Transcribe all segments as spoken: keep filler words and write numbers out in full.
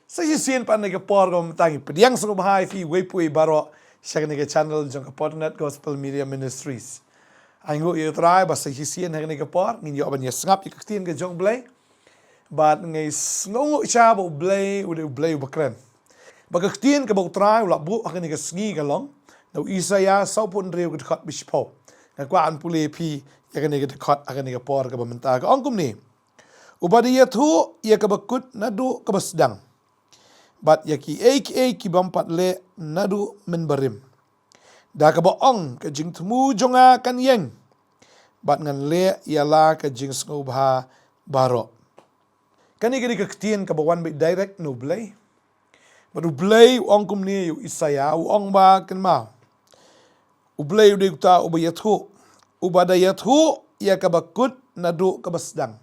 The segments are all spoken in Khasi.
Sa shisien pat ha kane ka por kaba mynta ngi pdiang sngewbha ïa phi iwei pa iwei baroh sha kane ka channel jong ka Potternet Gospel Media Ministries. Ai nguh ïa u Trai ba sa shisien ha kane ka por ngin ïoh ban ïa sngap ïa ka ktien ka jong u Blei. Bad ngi sngewnguh sha ba u Blei u dei u Blei uba kren. Ba ka ktien kaba u Trai u la buh ha kane ka sngi ka long na u Isaïah sawphew hynriew ka dkhot ba shiphew. Nga kwah ban pule ïa phi ïa kane ka dkhot ha kane ka por kaba mynta, ka ong kumne: Uba da ïathuh ïa kaba kut naduh kaba sdang, bad ïa kiei kiei ki bym pat leh naduh mynbarim. Da kaba ong, ka jingthmu jong nga kan ïeng, bad ngan leh ïa la ka jingsngewbha baroh. Kane ka dei ka ktien kaba wan beit direct na u Blei. Bad u Blei u ong kumne ïa u Isaïah, u ong ba kynmaw, u Blei u dei uta uba ïathuh, uba da ïathuh ïa kaba kut naduh kaba sdang.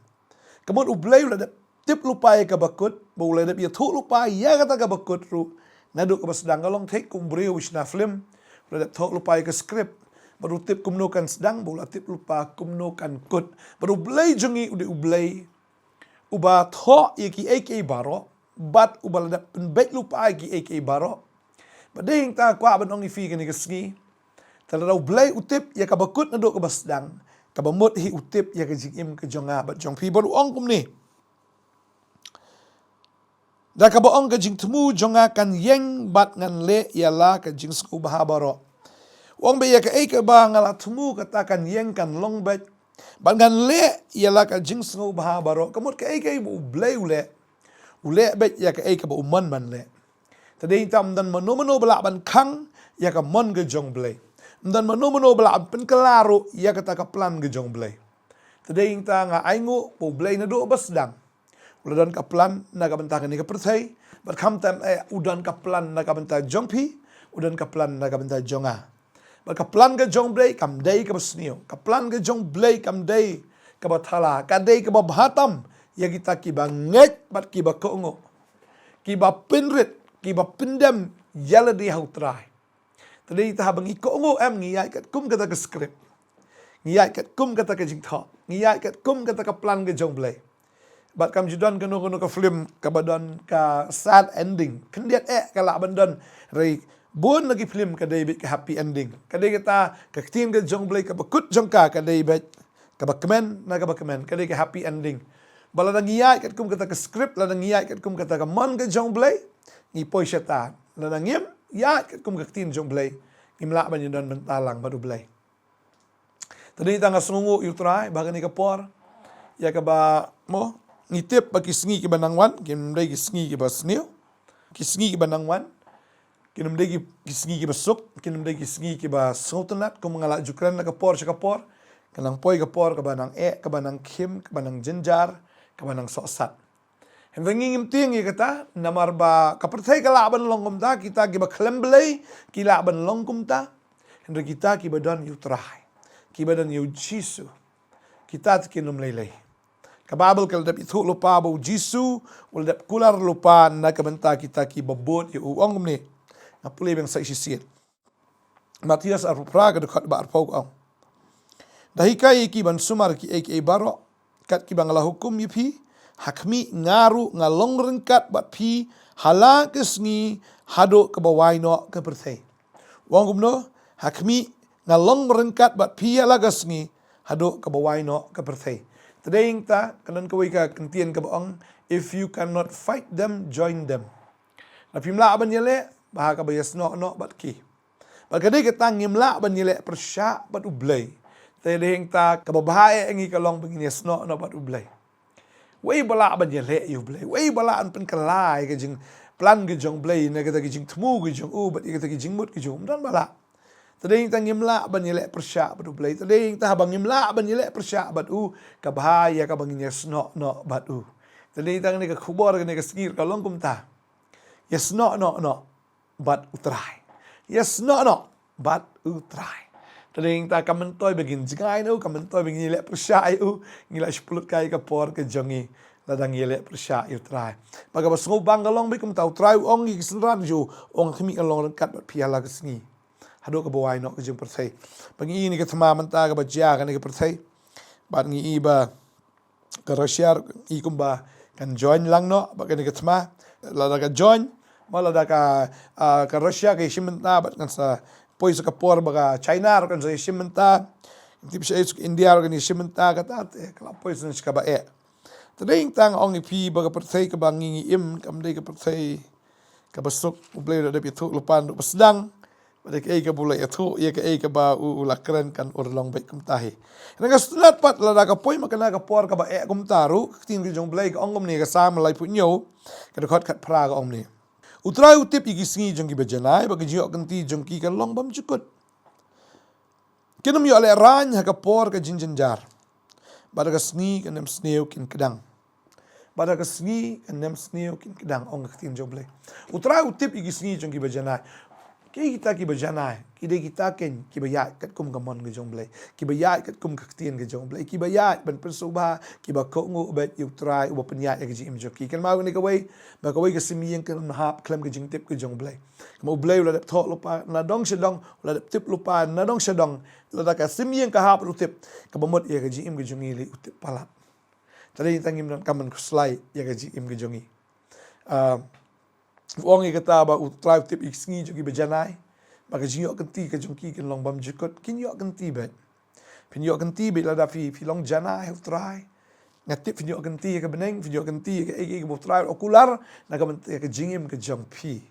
Ka mut u Blei u la dep tip lypa ïa kaba kut, bad u la dep ïathuh lypa ïa kata kaba kut ruh naduh kaba sdang. Ka long thik kum u briew uba shna film, u la dep thoh lypa ïa ka script, bad u tip kumno kan sdang, bad u la tip lypa kumno kan kut. Bad u Blei jong ngi u dei u Blei uba thoh ïa kiei kiei baroh, bad uba la dep pynbeit lypa ïa kiei kiei baroh. Bad dei hangta kwah ban ong ïa phi kane ka sngi, te lada u Blei u tip ïa kaba kut naduh kaba sdang, kaba mut hi u tip ïa ka jingim ka jong nga bad jong phi. Bad u ong kumne: Da kaba ong, ka jingthmu jong nga kan ïeng, bad ngan leh ïa la ka jingsngewbha baroh. U ong ba ïa kaei kaba nga la thmu kata kan ïeng, kan long beit, bad ngan leh ïa la ka jingsngewbha baroh. Ka mut kaei kaei ba u Blei u leh, u leh beit ïa kaei kaba u mon ban leh. Te dei hangta ym don mano mano ba lah ban khang ïa ka mon ka jong u Blei. Ym don mano mano ba lah ban pynkylla ruh ïa kata ka plan ka jong u Blei. Te dei hangta nga ai nguh ba u Blei naduh ba sdang u la don ka plan na ka bynta kane ka pyrthei, bad khamtam eh u don ka plan na ka bynta jong phi, u don ka plan na ka bynta jong nga. Bad ka plan ka jong u Blei kam dei kaba sniew, ka plan ka jong u Blei kam dei kaba thala, ka dei kaba bha tam ïa kita kiba ngeit bad kiba kohnguh, kiba pynrit, kiba pyndem ïa lade ha u Trai. Te dei hangta haba ngi kohnguh em, ngi ïaid katkum kata ka script, ngi ïaid katkum kata ka jingthoh, ngi ïaid katkum kata ka plan ka jong u Blei. Bad kam ju don kano kano ka film kaba don ka sad ending. Khyndiat eh ka lah ban don, hynrei bun na ki film ka dei beit ka happy ending. Ka dei kata ka ktien ka jong u Blei, kaba kut jong ka ka dei beit kaba kmen na kaba kmen, ka dei ka happy ending. Bad lada ngi ïaid katkum kata ka script, lada ngi ïaid katkum kata ka mon ka jong u Blei, ngi poi shata. Lada ngim ïaid katkum ka ktien jong u Blei, ngim lah ban ïadon bynta lang bad u Blei. Te dei hangta nga sngewnguh ïa u Trai ba ha kane ka por, ïa kaba mo, ngi tip ba ki sngi kiba nang wan kim dei ki sngi kiba sniew. Ki sngi kiba nang wan kin ym dei ki, ki sngi kiba suk, kin ym dei ki sngi kiba sngewtynnat, kum nga la ju kren na ka por sha ka por. Ka nang poi ka por kaba nang eh, kaba nang khim, kaba nang jynjar, kaba nang sohsat. Hynrei ngi ngim tieng ïa kata, namar ba ka pyrthei ka lah ban long kumta, kita kiba khlem Blei ki lah ban long kumta. Hynrei kita kiba don ïa u Trai, kiba don ïa u Jisu, kita te kin ym lei lei. Ka Baibl ka la dep ïathuh lypa ba u Jisu u la dep kular lypa na ka bynta kita kiba bud ïa u. U ong kumne, nga pule biang sa shisien. Mathaios arphew phra ka dkhot ba arphew ka ong: Da hikai ïa ki ban sumar kiei kiei baroh kat kiba nga la hukum ïa phi. Ha khmih, nga ruh nga long ryngkat bad phi ha la ka sngi haduh kaba wai noh ka pyrthei. U ong kumno? Ha khmih, nga long ryngkat bad phi ha la ka sngi haduh kaba wai noh ka pyrthei. Te dei hangta ka don kawei ka kyntien kaba ong, if you cannot fight them, join them. Lada phim lah ban ïaleh, bha kaba ïasnoh noh bad ki. Bad ka dei kata, ngim lah ban ïaleh pyrshah bad u Blei. Te dei hangta kaba bha eh ngi ka long ba ngin ïasnoh noh bad u Blei. Wei ba lah ban ïaleh ïa u Blei, wei ba lah ban pynkylla ïa ka jingplan ka jong u Blei na kata ka jingthmu ka jong u bad ïa kata ka jingmut ka jong u? Ym don ba lah. Te dei hangta ngim lah ban ïaleh pyrshah bad u Blei. Te dei hangta haba ngim lah ban ïaleh pyrshah bad u, ka bha ïa kaba ngin ïasnoh noh bad u. Te dei hangta kane ka khubor kane ka sngi ka long kumta. Ïasnoh noh noh bad u Trai. Ïasnoh noh bad u Trai. Te dei hangta kam myntoi ba ngin jngai na u, kam myntoi ba ngin ïaleh pyrshah ïa u, ngi la shu pynlut kai ka por ka jong ngi lada ngi ïaleh pyrshah ïa u Trai. Bad kaba sngewbang ka long ba kumta u Trai u ong ïa ki synran jong u, u ong, ha khmih nga long ryngkat bad phi ha la ka sngi haduh kaba wai noh ka jong ka pyrthei. Ba ngi i kane ka thma mynta kaba jia kane ka pyrthei. Bad ngi i ba ka Russia, i kumba kan join lang noh bad kane ka thma. Lada ka join, mo lada ka, ah, ka Russia ka ïashim bynta bad kan sa poi sa ka por ba ka China ruh kan sa ïashim bynta. Tip sha India ruh kan ïashim bynta, kata te ka la poi sa sha kaba eh. Te dei tang ong ïa phi ba ka pyrthei kaba ngi ngi im kam dei ka pyrthei kaba suk. U Blei u la dep ïathuh lypa naduh ba sdang. Bad ïa kaei kaba u la ïathuh, ïa kaei kaba u, u la kren kan urlong beit kumta hi. Hynrei nga sngewtynnat pat lada ka poi ma kane ka por kaba eh kumta ruh, ka ktien ka jong u Blei ka ong kumne, ka Salm laiphew hynñiew, ka dkhot khatphra ka ong kumne. U Trai u tip ïa ki sngi jong kiba janai, bad ka jingïoh kynti jong ki kan long bymjukut. Kin ym ïoh lehraiñ ha ka por ka jingjynjar, bad ha ka sngi ka nemsniew kin kdang. Bad ha ka sngi ka nemsniew kin kdang, ong ka ktien jong u Blei. U Trai u tip ïa ki sngi jong kiba janai. Ki kita kiba janai ki dei kita keiñ kiba ïaid katkum ka mon ka jong u Blei, kiba ïaid katkum ka ktien ka jong u Blei, kiba ïaid ban pynsngewbha, kiba kohnguh beit ïa u Trai uba pynïaid ïa ka jingim jong ki. Kynmaw kane kawei, ba kawei ka sim ïing kan ym hap khlem ka jingtip ka jong u Blei. Kumba u Blei u la dep thoh lypa nadong shadong, u la dep tip lypa nadong shadong. Lada ka sim ïing ka hap bad u tip, kaba mut ïa ka jingim ka jong ngi lei u tip palat. Te dei tang ngim donkam ban khuslai ïa ka jingim ka jong ngi. Ah, u ong ïa kata ba u Trai u tip ïa ki sngi jong kiba janai, ba ka jingïoh kynti ka jong ki kan long bymjukut. Kin ïoh kynti beit. Phin ïoh kynti beit lada phi, phi long janai ha u Trai. Nga tip phin ïoh kynti ha ka bneng, phin ïoh kynti ha kaei kaei kaba u Trai u kular na ka bynta ka jingim ka jong phi.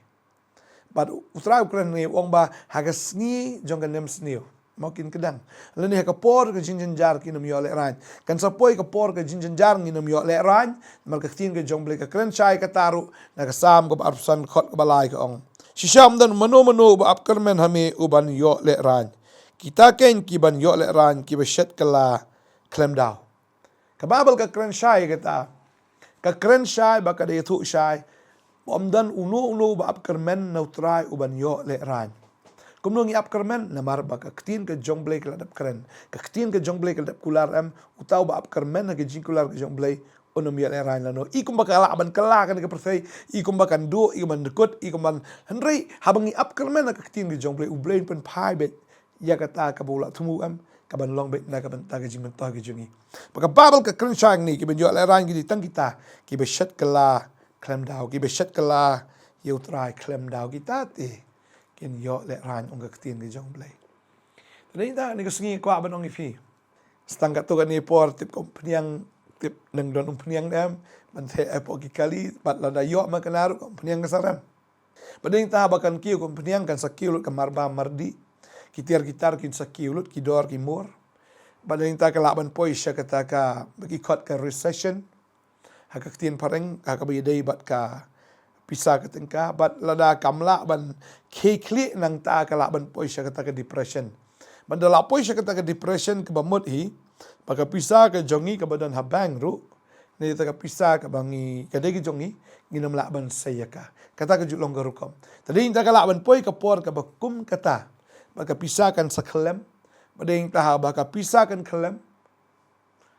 Bad u Trai u kren hangne u ong ba ha ka sngi jong ka nemsniew, mo, kin kdang. Lane ha ka por ka jingjynjar kin ym ïoh lehraiñ. Kan sa poi ka por ka jingjynjar ngin ym ïoh lehraiñ. Namar ka ktien ka jong u Blei ka kren shai kata ruh na ka Salm kaba arphew san, dkhot kaba lai ka ong, shisha ym don mano mano uba ap kyrmen ha me uban ïoh lehraiñ. Kita keiñ kiban ïoh lehraiñ kiba shet kylla khlem daw. Ka Baibl ka kren shai kata. Ka kren shai bad ka da ïathuh shai ba ym don uno uno uba ap kyrmen na u Trai uban ïoh lehraiñ. Kumno ngi ap kyrmen? Namar ba ka ktien ka jong u Blei ka la dep kren. Ka ktien ka jong u Blei ka la dep kular, em, uta uba ap kyrmen ha ka jingkular ka jong u Blei un ym ïoh lehraiñ lano. I kumba ka lah ban kylla kane ka pyrthei, i kumba kan duh, i kumba kan dkut, i kumba, hynrei haba ngi ap kyrmen ha ka ktien ka jong u Blei, u Blei un pynphai beit ïa kata kaba u la thmu, em, kaban long beit na ka bynta ka jingmyntoi ka jong ngi. Bad ka Baibl ka kren shai hangne, kiban ïoh lehraiñ ki dei tang kita kiba shet kylla khlem daw, kiba shet kylla ïa u Trai khlem daw, kita te kin ïoh lehraiñ, ong ka ktien ka jong u Blei. Te dei ta kane ka sngi nga kwah ban ong ïa phi, sa tang katto katne por, tip ka umphniang, tip nang don umphniang, em, ban theh hapoh ki kali, bad lada ïoh ma kane ruh ka umphniang ka sa rem. Bad dei ta ba kan kiew ka umphniang, kan sa kiew lut ka marbam mardih. Ki tiar ki tar kin sa kiew lut, ki dor ki mur. Bad dei ta ka lah ban poi sha kata kaba ki khot ka recession ha ka ktien phareng, ha kaba ïadei bad ka pisa ka tyngka. Bad lada kam lah ban khie khlieh nangta, ka lah ban poi sha kata ka depression. Bad da lah poi sha kata ka depression kaba mut hi ba ka pisa ka jong ngi kaba don ha bank ruh, ne kata ka pisa kaba ngi, ka dei ka jong ngi, ngin ym lah ban sei ïa ka. Kata ka ju long ka rukom. Te dei ta ka lah ban poi ka por kaba kum kata, ba ka pisa kan sa khyllem. Bad dei ta haba ka pisa kan khyllem,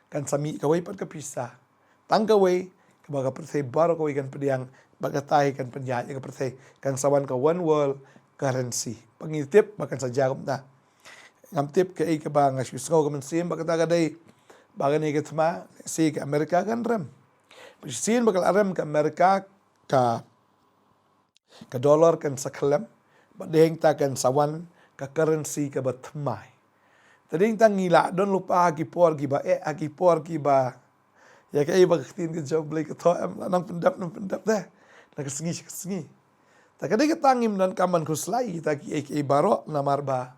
kan sa mih kawei pat ka pisa. Tang kawei kaba ka pyrthei baroh kawei kan pdiang, bad kata hi kan pynïaid ïa ka pyrthei, kan sa wan ka one world currency. Ba ngi tip ba kan sa jia kumta. Ngam tip kaei kaba, nga shu sngew ka mynsiem ba kata ka dei ba kane ka thma, lehse ka America kan rem. Ba shisien ba ka la rem ka America, ka ka dollar kan sa khyllem, bad dei ta kan sa wan ka currency kaba thymmai. Te dei ta ngi lah don lypa ha ki por kiba eh, ha ki por kiba, ïa kaei ba ka ktien ka jong u Blei ka thoh, em, lah nang pyndep, nang pyndep te na ka sngi sha ka sngi. Te ka dei kata ngim donkam ban khuslai kita kiei kiei baroh, namar ba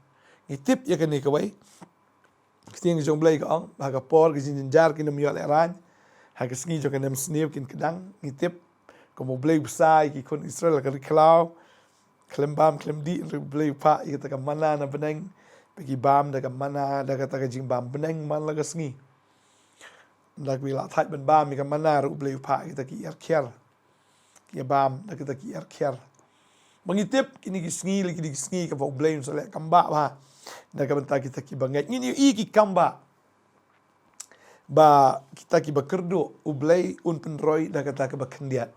ngi tip ïa kane kawei. Ka ktien ka jong u Blei ka ong ba ha ka por ka jingjynjar kin ym ïoh lehraiñ, ha ka sngi jong ka nemsniew kin kdang. Ngi tip kumba u Blei u bsa ïa ki khun Israel ha ka ri khlaw, khlem bam khlem dih, hynrei u Blei u phah ïa kata ka manna na bneng ba ki bam da ka manna, da kata ka jingbam bneng man la ka sngi. Lada ki la thait ban bam ïa ka manna ruh, u Blei u phah ïa kita ki ïar khiar, ki ïa bam da kita ki ïar khiar. Ba ngi tip kine ki sngi lei ki dei ki sngi kaba u Blei un sa leh kambah bha na ka bynta kita kiba ngeit. Ngin ïohi ki kambah ba kita kiba kyrduh u Blei un pynroi da kata kaba khyndiat.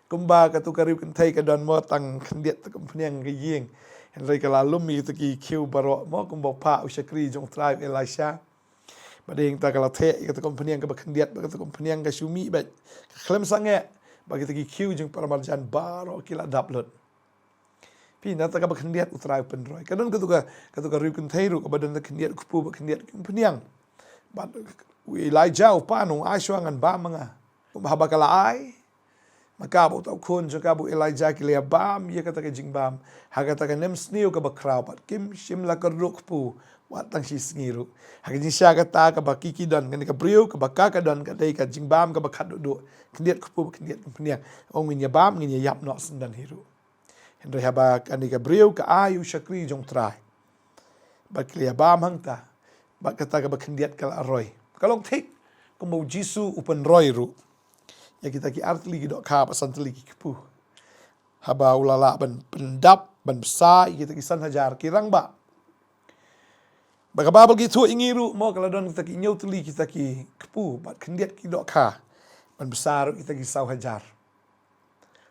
Kumba katto ka ri kynthei ka don mo tang khyndiat tang ka umphniang ka ïing, hynrei ka la lum ïa kita ki khiew baroh mo, kumba u phah u shakri jong u Trai u Elisha. Ba dei hangta ka la theh ïa kata ka umphniang kaba khyndiat, ba kata ka umphniang ka shu mih beit, ka khlem sangeh, ba kita ki khiew jong paramarjan baroh ki la dap lut. Phi, na kata kaba khyndiat U Trai u pynroi. Ka don katu ka, katu ka riew kynthei ruh kaba don ka khyndiat u kpu bad khyndiat ki umphniang. Bad u Elijah u pan, u ong ai shuwa ngan bam ma nga. Haba ka la ai, ma ka bad uta u khun jong ka bad u Elijah ki la ïa bam ïa kata ka jingbam ha kata ka nemsniew kaba khraw bad kim shym la kyrduh kpu wat tang shi sngi ruh. Ha ka jingshisha kata kaba ki ki don, kane ka briew kaba ka ka don ka dei ka jingbam kaba khatduh duh, khyndiat kpu bad khyndiat umphniang. Ong ngin ïa bam, ngin ïa ïap noh syndon hi ruh. Hynrei haba kane ka briew ka ai u shakri jong U Trai, bad ki la ïa bam hangta, bad kata kaba khyndiat ka la roi. Ka long thik kumba U Jisu u pynroi ruh ïa kita ki artylli ki dohkha bad santylli ki kpu, haba u la lah ban pyndap, ban bsa ïa kita ki san hajar ki rangbah. Ba ka Baibl ka ïathuh ïa ngi ruh mo, ka la don kita ki hynñiew tylli kita ki kpu bad khyndiat ki dohkha ban bsa ruh kita ki saw hajar.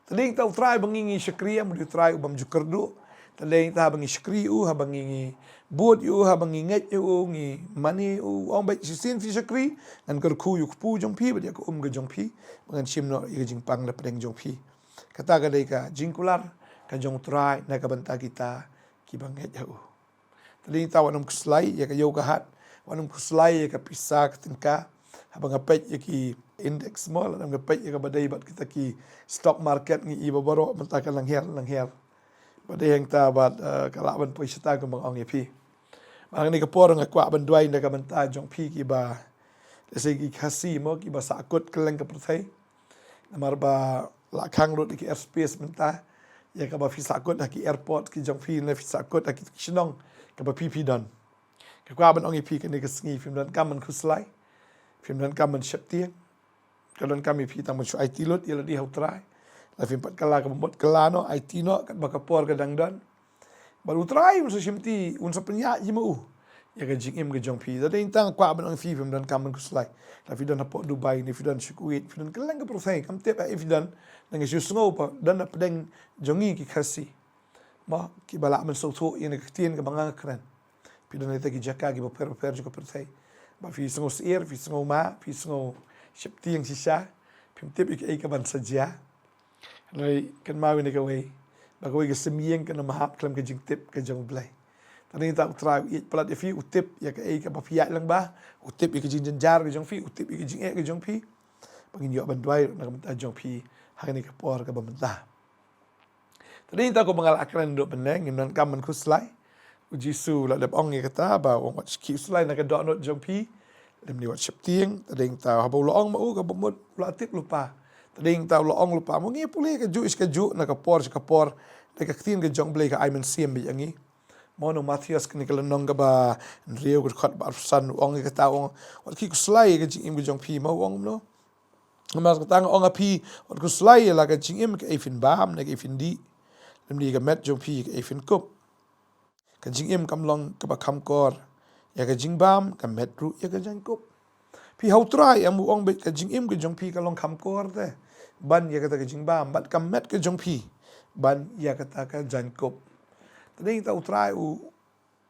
Te dei hangta U Trai ba ngi ngi shakri, ym dei U Trai u bym ju kyrduh. Te dei hangta haba ngi shakri ïa u, haba ngi ngi bud ïa u, haba ngi ngeit ïa u, ngi mane ïa u, u ong beit, shisien phi shakri, ngan kyrkhu ïa u kpu jong phi bad ïa ka um ka jong phi, ba ngan shim noh ïa ka jingpang na pdeng jong phi. Kata ka dei ka jingkular ka jong U Trai na ka bynta kita kiba ngeit ha u. Te dei hangta wat nym khuslai ïa ka ïew ka hat, wat nym khuslai ïa ka pisa ka tyngka. Haba nga peit ïa ki index mo, lada nga peit ïa kaba dei bad kita ki stock market, ngi i ba baroh mynta ka lyngher lyngher. Ba dei hangta bad, eh, ka lah ban poi shata kumba nga ong ïa phi. Bad ha kane ka por nga kwah ban duwai na ka bynta jong phi kiba, lehse ki Khasi mo, kiba sahkut kylleng ka pyrthei. Namar ba la khang lut ïa ki airspace mynta, ïa kaba phi sahkut ha ki airport ki jong phi, ne phi sahkut ha ki shnong kaba phi phi don. Nga kwah ban ong ïa phi, kane ka sngi phim donkam ban khuslai, phim donkam ban sheptieng. Ka donkam ïa phi tang ban shu aiti lut ïa lade ha U Trai. La phim pat kylla kaba mut kylla noh, aiti noh katba ka por ka dang don. Bad U Trai un sa shimti, un sa pynïaid hi ma u ïa ka jingim ka jong phi. Te dei hangta nga kwah ban ong ïa phi, phim donkam ban khuslai. La phi don hapoh Dubai, ne phi don sha Kuwait, phi don kylleng ka pyrthei, kam tip haei phi don. Nga shu sngew ba don na pdeng jong ngi ki Khasi, mo, kiba lah ban sngewthuh ïa kane ka ktien kaba nga kren. Phi don ha kita ki jaka kiba pher bapher jong ka pyrthei. Ba phi sngew syiar, phi sngew mad, phi sngew sheptieng shisha, phim tip ïa kaei kaban sa jia. Hynrei kynmaw ïa kawei, ba kawei ka symïeng kan ym hap khlem ka jingtip ka jong U Blei. Te dei hangta U Trai u ïeit palat ïa phi, u tip ïa kaei kaba phi ïaid lyngba, u tip ïa ka jingjynjar ka jong phi, u tip ïa ka jingeh ka jong phi. Ba ngin ïoh ban duwai na ka bynta jong phi ha kane ka por kaba mynta. Te dei hangta kumba nga la kren naduh mynne, ngim donkam ban khuslai. U Jisu u la dep ong ïa kata, ba u ong wat khie khuslai na ka dohnud jong phi, lymne wat sheptieng. Te dei hangta haba u la ong ma u, kaba mut u la tip lypa. Te dei hangta u la ong lypa, mo, ngi pule kajuh sha kajuh, na ka por sha ka por. Dei ka ktien ka jong U Blei ka ai mynsiem beit ïa ngi. Mo, na u Mathaios kane ka lynnong kaba hynriew, ka dkhot ba arphew san, u ong ïa kata, u ong wat khie khuslai ïa ka jingim ka jong phi, mo, u ong kumno. Namar kata nga ong ha phi, wat khuslai ïa la ka jingim kaei phin bam ne kaei phin dih, lymne ka met jong phi kaei phin kup. Ka jingim kam long kaba kham kor ïa ka jingbam, ka met ruh ïa ka jaiñkup. Phi ha U Trai, em, u ong beit ka jingim ka jong phi ka long kham kor te ban ïa kata ka jingbam, bad ka met ka jong phi ban ïa kata ka jaiñkup. Te dei hangta U Trai u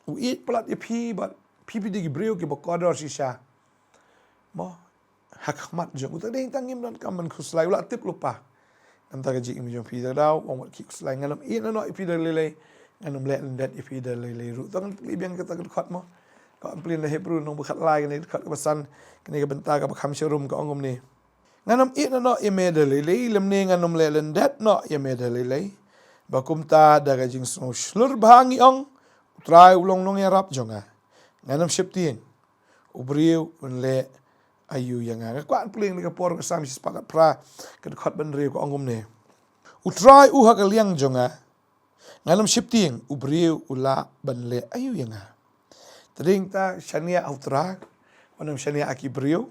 u ïeit palat ïa phi, bad phi phi dei ki briew kiba kordor shisha, mo, ha khmat jong u. Te dei hangta ngim donkam ban khuslai, u la tip lypa na ka bynta ka jingim jong phi. Te dei u ong wat khie khuslai, ngan ym ïehnoh ïa phi da lei lei, ngan ym leh lyndet ïa phi da lei lei ruh. To ngan pule biang kata ka dkhot, mo, ka Bible na Hebru lynnong ba khatlai, kane ka dkhot kaba san, kane ka bynta kaba kham sharum, ka ong kumne: Ngan ym ïehnoh ïa me da lei lei, lymne ngan ym leh lyndet noh ïa me da lei lei. Ba kumta da ka jingsngew shlur bha ngi ong, U Trai u long nongïarap jong nga. Ngan ym sheptieng, u briew un leh aïu ïa nga. Nga kwah pule ïa kane ka por, ka Salm shispah khatphra, ka dkhot ba hynriew, ka ong kumne: U Trai u ha ka liang jong nga, ngan ym sheptieng, u briew u lah ban leh aïu ïa nga. Te dei hangta shaniah ha U Trai, wat nym shaniah ha ki briew.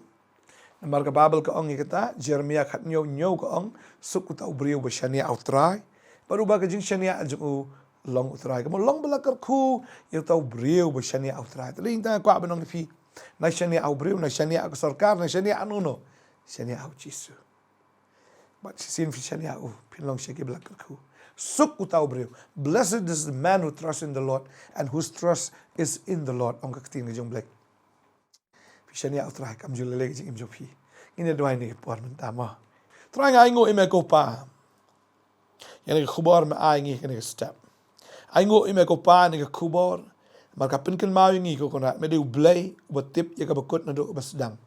Namar ka Baibl ka ong ïa kata, Jeremaïah khathynñiew hynñiew ka ong, suk uta u briew uba shaniah ha U Trai, bad uba ka jingshaniah jong u long U Trai. Ka mut long ba la kyrkhu ïa uta u briew uba shaniah ha U Trai. Te dei hangta nga kwah ban ong ïa phi, na shaniah ha u briew, na shaniah ha ka sorkar, na shaniah hano hano, shaniah ha U Jisu. Bad shisien phin shaniah ha u, phin long sha kiba la kyrkhu. Suk uta u briew. Blessed is the man who trusts in the Lord and whose trust is in the Lord, ong ka ktien ka jong U Blei. Phi Shaniah u Trai, kam ju leh lei ka jingim jong phi. Ngin ïa duwai ha kane ka por mynta mo. Trai, nga ainguh ïa me ko Pa. Ïa kane ka khubor me ai ngi ha kane ka step. Ainguh ïa me ko Pa ïa kane ka khubor. Namar ka pynkynmaw ïa ngi ko Kynrad, me dei U Blei uba tip ïa kaba kut naduh kaba sdang.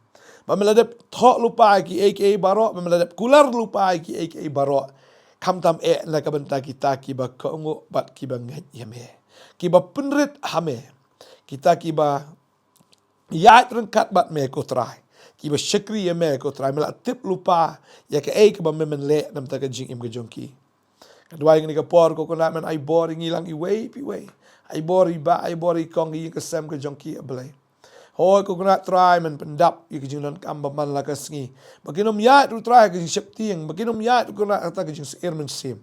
Ba me la dep thoh lypa ïa kiei kiei baroh, ba me la dep kular lypa ïa kiei kiei baroh. Khamtam eh na ka bynta kita kiba kohnguh bad kiba ngeit ïa me, kiba pynrit ha me, kita kiba ïaid ryngkat bad me ko Trai, kiba shakri ïa me ko Trai. Me la tip lypa ïa kaei kaba me men leh na ka bynta ka jingim ka jong ki. Nga duwai ha kane ka por ko Kynrad, men ai bor ïa ngi lang iwei pa iwei. Ai bor ïa i bah, ai bor ïa i kong, ïa ka sem ka jong ki, A Blei. Hooid ko Kynrad Trai, men pyndap ïa ka jingdonkam ba man la ka sngi, ba kin ym ïaid ruh Trai ha ka jingsheptieng, ba kin ym ïaid ruh Kynrad ha kata ka jingsyier mynsiem.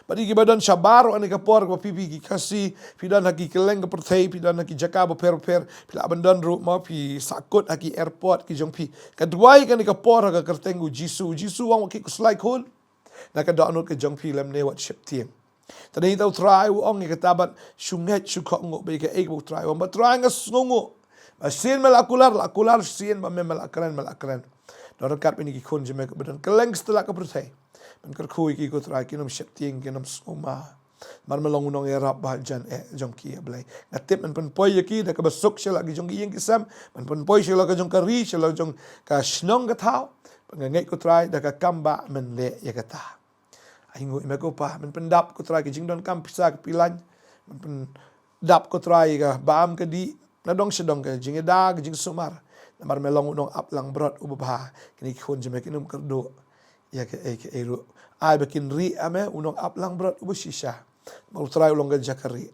Bad ïa kiba don shabar ruh ha kane ka por, kaba phi, phi ki Khasi, phi don ha ki kylleng ka pyrthei, phi don ha ki jaka bapher bapher, phi lah ban don ruh mo, phi sahkut ha ki airport ki jong phi. Nga duwai ha kane ka por ha ka kyrteng U Jisu. U Jisu u ong wat khuslai khun na ka dohnud ka jong phi lymne wat sheptieng. Te dei tang U Trai u ong ïa kata, bad shu ngeit, shu kohnguh ba ïa kaei kaba U Trai u ong. Bad Trai, nga sngewnguh ba sien me la kular, la kular, sien ba me, me la kren, me la kren. Don ryngkat bad kine ki khun jong me kiba don kylleng satlak ka pyrthei. Men kyrkhu ïa ki ko Trai, kin ym sheptieng, kin ym sngewma. Namar me long u nongïarap ba hajan eh jong ki, A Blei. Nga tip men pynpoi ïa ki da kaba suk sha la ki jong ki ïing ki sem, men pynpoi sha la ka jong ka ri, sha la jong ka shnong ka thaw. Bad nga ngeit ko Trai da ka kam ba men leh ïa kata. Ainguh ïa me ko Pa, men pyndap ko Trai ka jingdonkam pisa ka pilaiñ. Men pyndap ko Trai ka bam ka dih, na dong sha dong, ka jingïada, ka jingsumar. Namar me long u nongap langbrot uba bha. Kine ki khun jong me kin ym kyrduh ïa kaei kaei ruh. Ai ba kin rieh ha me, u nongap langbrot uba shisha. Namar U Trai u long ka jaka rieh.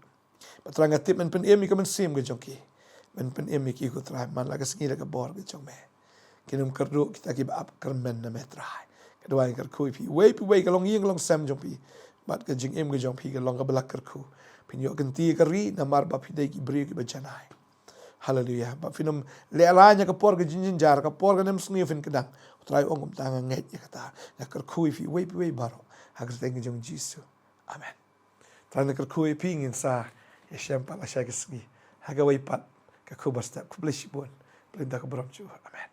Bad Trai, nga tip men pynim ïa ka mynsiem ka jong ki. Men pynim ïa ki ko Trai, man la ka sngi da ka bor ka jong me. Kin ym kyrduh kita kiba ap kyrmen na me Trai. Nga duwai, nga kyrkhu ïa phi, iwei pa iwei ka longïing ka longsem jong phi, bad ka jingim ka jong phi ka long kaba la kyrkhu. Phin ïoh kynti ïa ka ri namar ba phi dei ki briew kiba janai. Haleluya. Ba phin ym lehrain ïa ka por ka jingjynjar, ka por ka nemsniew phin kdang. U Trai u ong kumta, nga ngeit ïa kata. Nga kyrkhu ïa phi iwei pa iwei baroh ha ka kyrteng ka jong U Jisu. Amen. Trai, nga kyrkhu ïa phi, ngin sa ïashem pat lashai ka sngi ha kawei pat ka khubor step. Khublei shibun. Blei un da ka burom jong U. Amen.